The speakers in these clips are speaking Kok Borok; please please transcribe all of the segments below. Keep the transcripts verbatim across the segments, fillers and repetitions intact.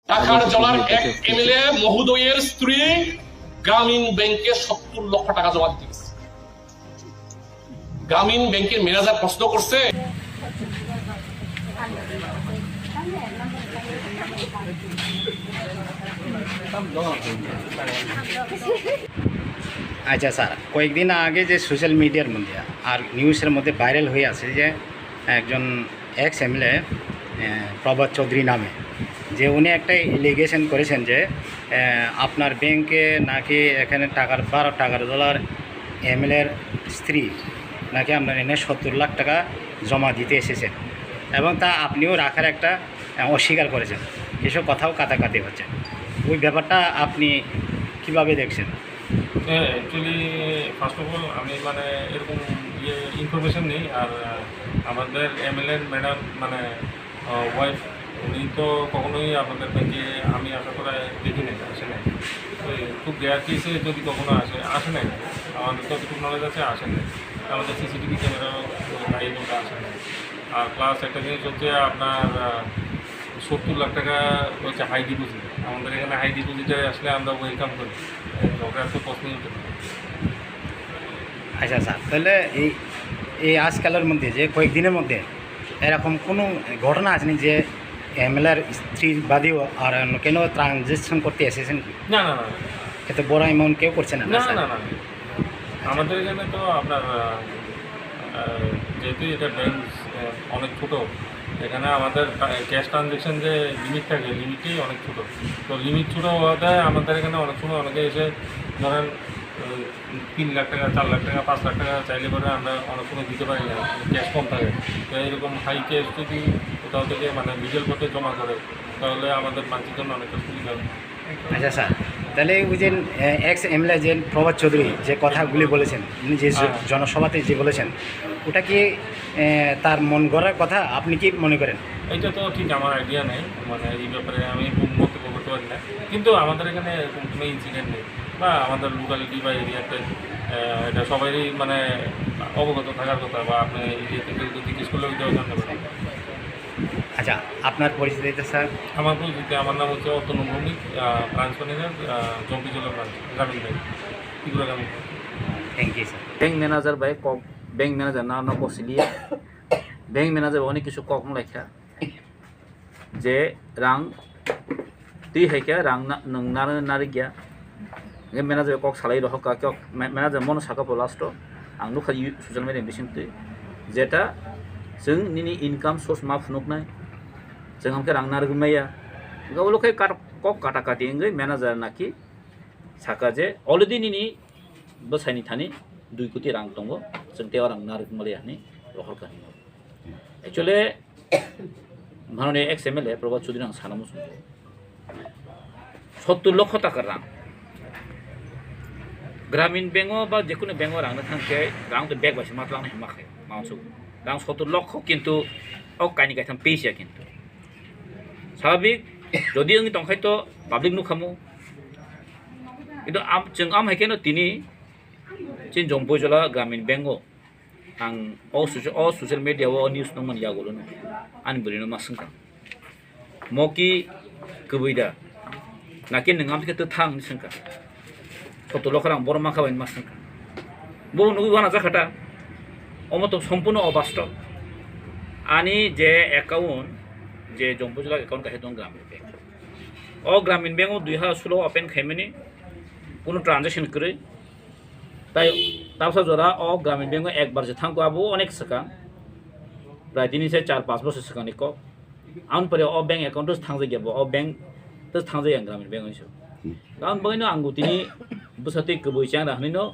টাকার জলার এক এমএলএ মহোদয়ের স্ত্রী গ্রামীণ ব্যাংকে সত্তর লক্ষ টাকা জমা দিতে গেছে। গ্রামীণ ব্যাংকের ম্যানেজার প্রশ্ন করছে। আচ্ছা স্যার, কয়েকদিন আগে যে সোশ্যাল মিডিয়ার মধ্যে আর নিউজের মধ্যে ভাইরাল হয়ে আছে যে একজন এক্স এমএলএ, আহ, প্রভাত চৌধুরী নামে, যে উনি একটা এলিগেশন করেছেন যে, আহ, আপনার ব্যাংকে নাকি এখানে টাকার, বারো টাকার ডলার এমএলএর স্ত্রী নাকি আপনার এনে সত্তর লাখ টাকা জমা দিতে এসেছেন এবং তা আপনিও রাখার একটা, আহ, অস্বীকার করেছেন, কিছু কথাও কাটাকাটি হচ্ছে। ওই ব্যাপারটা আপনি কিভাবে দেখছেন? হ্যাঁ, actually, first of all, আমি মানে এরকম ইয়ে ইনফরমেশন নেই। আর, আহ, আমাদের এমএলএ ম্যাডাম মানে, আহ, ওয়াইফ, উনি তো কখনোই আমাদের ব্যাংকে আমি আশা করে দেখি নাই, আসে নাই। ওই খুব রেয়ার কেসে যদি কখনো আসে, আসে নাই। আমাদের যতটুকু নলেজ আছে, আসে নাই। আমাদের সিসিটিভি ক্যামেরা লাইভ ওটা আসে নাই। আর প্লাস একটা জিনিস হচ্ছে আপনার, আহ, সত্তর লাখ টাকা হচ্ছে হাই ডিপোজিট। আমাদের এখানে হাই ডিপোজিটে আসলে আমরা ওয়েলকাম করি, ঝগড়ার তো প্রশ্নই উঠে না। আচ্ছা স্যার, তাহলে এই, এই আজকালের মধ্যে যে কয়েকদিনের মধ্যে এরকম কোনো ঘটনা আসেনি যে এমএলএর স্ত্রী বাদেও আর অন্য কেন ট্রানজ্যাকশন করতে এসেছেন কি? না, না, না, না। এত বড় অ্যামাউন্ট কেউ করছে না, না, স্যার? না, না, না। আমাদের এখানে তো আপনার, আহ, আহ, যেহেতু এটা ব্যাংক, আহ, অনেক ছোট, এখানে আমাদের টা-, ক্যাশ ট্রানজ্যাকশন যে লিমিট থাকে, লিমিটই অনেক ছোট। তো লিমিট ছোট হওয়াতে আমাদের এখানে অনেক সময় অনেকে এসে ধরেন, আহ, তিন লাখ টাকা, চার লাখ টাকা, পাঁচ লাখ টাকা চাইলে পরে আমরা অনেক সময় দিতে পারি না, ক্যাশ কম থাকে। তো এরকম হাই ক্যাশ যদি কোথাও থেকে মানে লিগ্যাল পথে জমা করে, তাহলে আমাদের ব্রাঞ্চের জন্য অনেকটা সুবিধা হবে। আচ্ছা স্যার, তাহলে ওই যে, আহ, এক্স এমএলএ যে প্রভাত চৌধুরী যে কথাগুলি বলেছেন, উনি যে জ-, হ্যাঁ। জনসভাতে যে বলেছেন, ওটা কি, আহ, তার মন গড়ার কথা? আপনি কি মনে করেন? এটা তো ঠিক আমার আইডিয়া নেই, মানে এই ব্যাপারে আমি কোনো মন্তব্য করতে পারি না। কিন্তু আমাদের এখানে এরকম কোনো ইনসিডেন্ট নেই, বা আমাদের লোকালিটি বা এরিয়াতে, আহ, এটা সবাইরই মানে অবগত থাকার কথা, বা আপনি এরিয়াতে কেউ যদি জিজ্ঞেস করলে ওইটাও জানতে পারেন। আচ্ছা, আপনার পরিচিত এটা স্যার? আমার পরিচিত, আমার নাম হচ্ছে অতনু ভৌমিক, আহ, ব্রাঞ্চ ম্যানেজার, আহ, জম্পিজলা ব্রাঞ্চ, গ্রামীণ ব্যাংক, ত্রিপুরা গ্রামীণ bank. Thank you, sir. Bank manager bai kok, bank manager no, no bosiliya. Bank manager bai onek kisu kok wng lai kha. Je rang twi hai khe rang na-, nwng nari, nari gya. Hingke manager kok salai rohor ka, kok ma-, manager mono saka bo last o, ang nukha yu-, social media bising twi, jeta chwng nini income source ma phunuknai, chwng hamkhe rang narwgwi maya. Hingke ulo khe kat-, kok kata kati wngwi manager naki saka je already nini bwsaini thani dui koti rang tongo, chwng tei o rang narwgwi maliya hinwi rohor ka hinwi. Actually, Mananiya ex M L A Prabhat Chaudhary ang sana muchungo. Sottur lokho taka rang. Gramin bank o ba jekunu bank o rang na thang khe rang to bag bai se ma twlang nai ma khe. Ma unsuk. Rang sottur lokho kintu o kaini kaitham peisa kintu. Swabik jodi wngwi tong khai to public nukhamu. Kintu am, chwng am hai khe no tini chini Jompuijala Gramin Bank o Ang o socia-, o social media o, o news nungmani yagulo no ani bwrwi no ma swngkha. Mo ki kwbwi da? Naki nwng amtwkhe twthang hinwi swngkha. Sotto lokho rang borok mankha bai hinwi ma swngkha. Bo nugwi uanajak kha ta. Omo to sompurno obastob. Ani je account, je Jompuijala account kaisa tong Gramin Bank. O Gramin Bank o dui hazar solo open khaimani, kunu transaction kwrwi. Tai tabsa jora o Gramin Bank o ekbar je thangkha, abo onek swkang, prai tini se char panch bosor swkangni kok. Aboni pore o bank account o thangjak ya bo, o bank o thangjak ya Gramin Bank o se. Hmm. Aboni bagwi no ang bo tini bwsa twi kwbwi chang ra hinwi no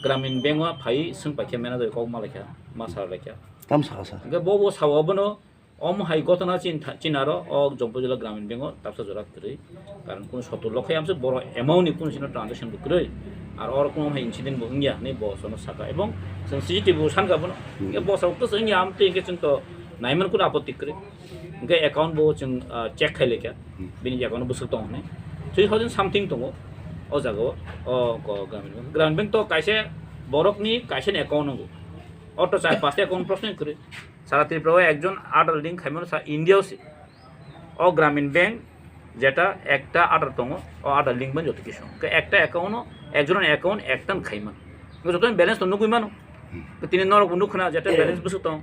Gramin Bank o phai swng paikha, manager kok ma laikha, ma sa laikha. Tam saka sa. Hingke bo, bo sao abono Omo hai gotona chin tha-, chinaro o Jompuijala Gramin Bank o tabsa jora kwrwi. Karon kunu sotto lokho amse boro amount ni kunu sino transaction bo kwrwi. Ar oro kunu hai incident bo wngya hinwi bo sono saka. Ebong chwng C C T V bo sankha bono. Hmm. Hingke bo sao kwchwng wngya amtwi hingke chwng to naiman kunu apotti kwrwi. Hingke account bo chwng, ah, check khai laikha. Hmm. Bini account o bwswk tong hinwi. Three thousand something tongo o jaga o, o ko Gramin Bank. Gramin Bank to kaisa borok ni kaisa ni account nango. O to char pasta account proshno kwrwi. Sara Tripura o ekjon Aadhaar link khaimano sa India o se. O Gramin Bank Jeta ekta Aadhaar tongo, o Aadhaar link bai joto kisu. Ke ekta account no, ekjon ni account ekta khaima. Joto balance to nugui mano. Tini norok bo nukha na jeta balance bwswk tong.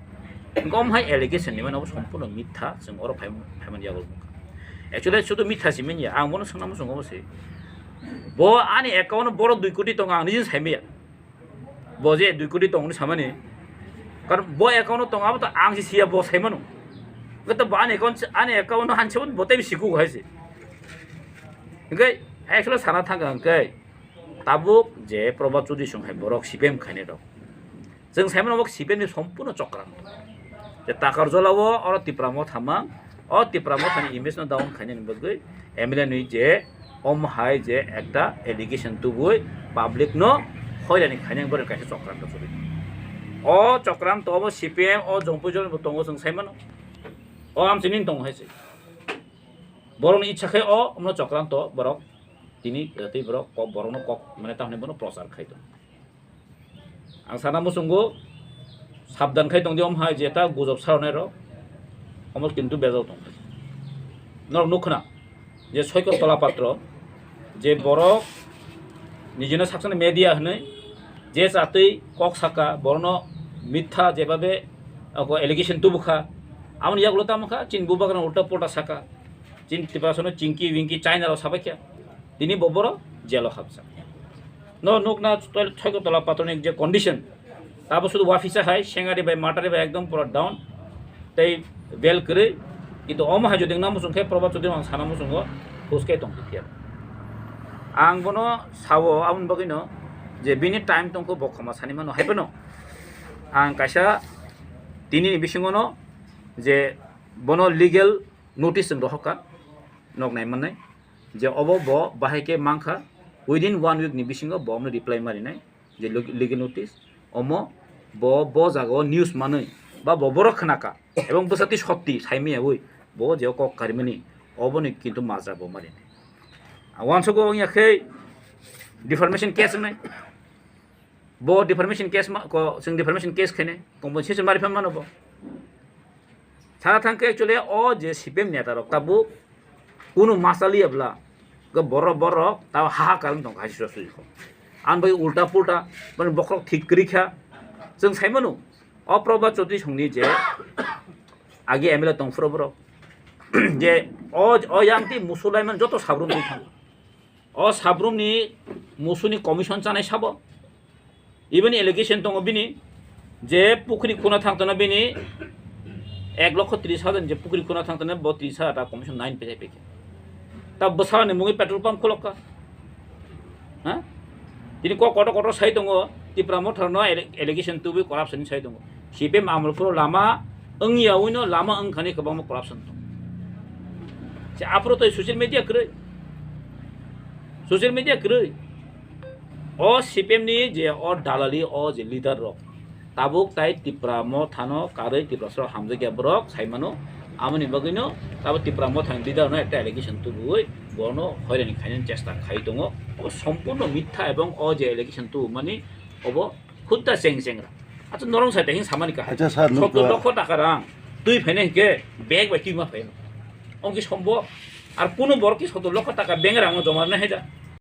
Gom hai allegation ni mano, obo sompurno mitha, chwng oro phai-, phaiman yago. Actually, sudu mitha si minya, ang bono swngna muchungo se. Bo ani account no borok dui koti tongo, ang nijin saimaya. Bo je dui koti tongni samani. Karon bo account no tong abo to ang si siya bo saimano. Gato bo ani account, ani account no hanse bo tei siku hai se. Hingke actually sana thangka hingke tabuk je Probhat Chaudhary song hai borok C P M khainai rok. Chwng saimano bo C P M ni sompurno chokra. Je Takarjala o oro Tipra Motha mang, o Tipra Motha ni image no down khainani bagwi M L A ni je omo hai je ekta allegation tubui public no hoilani khainani bagwi kaisa chokranto choli. O chokranto obo C P M o Jompuijol bo tongo chwng saimano. O amchini tongo hai se. Borokni icha khe o omno chokranto borok tini tei borok kok borokno kok mane tamni bono prochar khai tongo. Ang sana muchungo sabdan khai tongdi, om hai jeta gujob saronai rok omo kintu bejal tong. Norok nukha na je Soiko Tola Patro je borok nijino sakchani media hinui je chatwi kok saka borokno mitha jebabe ako allegation tubukha, amoni yagulo tamo kha chini bubagrano ulta pulta saka, chini Tiprasano chingki wingki China rok sabaikha, tini bo borok jelo habjak. No nukna Soiko Tola Patroni je condition, tabo sudu wafisa hai, sengari bai matari bai ekdom pura down, tei bel kwrwi, kintu omo hai jodi wngna muchung khe Probhat Chaudhary ang sana muchungo khus khe tong phiya. Ang bono sao, aboni bagwino je bini time tongkho bo khoma sani mano hai phano ang kaisa tini ni bisingo no je bono legal notice chwng rohorkha nok nai mannai je obo bo bahai khe mankha within one week ni bisingo bo omno reply marinai. Je leg-, legal notice, omo bo, bo jaga o news manwi ba bo borok khna kha ebong bwsati sotti saimaya ui bo je kok karimani oboni kintu majra bo mari. Wansukgo wngya khe defamation case wngnai, bo defamation case ma ko chwng defamation case khainai compensation mari phan mano bo. Sana thang khe actually o je C P M neta rok tabuk kunu masaliya bla, ga borok, borok tabo hahakar wng tong kha, sui kho. Ang bai ulta pulta, mane bokhorok thik kwrwi kha. Chwng sai mano, o Probhat Chaudhary songni je agi M L A tong phuru borok, je o, o yang twi musulaiman joto sabrum twi thango. O sabrumni musuni commission chanai sabo. Even allegation tongo bini je pukri khuna thang tona bini ek lokho tris hajar je pukri khuna thang tona bo tris hajar ta commission nine pejai pekhe. Ta bwsani mungwi petrol pump khulokka. Ha? Tini kok kotor kotor sai tongo, Tipra Motha no alle-, allegation tubui corruption sai tongo. C P M amol phuru lama wngya wino lama wngkhani kwbangma corruption tong. Se aphuru tei social media kwrwi. Social media kwrwi. O C P M ni je o dalali o je leader rok. Tabuk tai Tipra Mothano karwi Tiprasarok hamjakya borok sai mano. Amoni bagwino tabuk Tipra Mothani leader no ekta allegation tubui bono hoirani khainani chesta khai tongo. O sompurno mitha ebong o je allegation tubumani obo Khutta cheng chengra. Acha norong sai tehing samani ka. Acha sir, nukla. Sotto lokho taka rang. Twi phaina hingke bag bai twi ma phaino. Ongki sombo. Ar kuno borok ki sotto lokho taka bank rang joma na heda.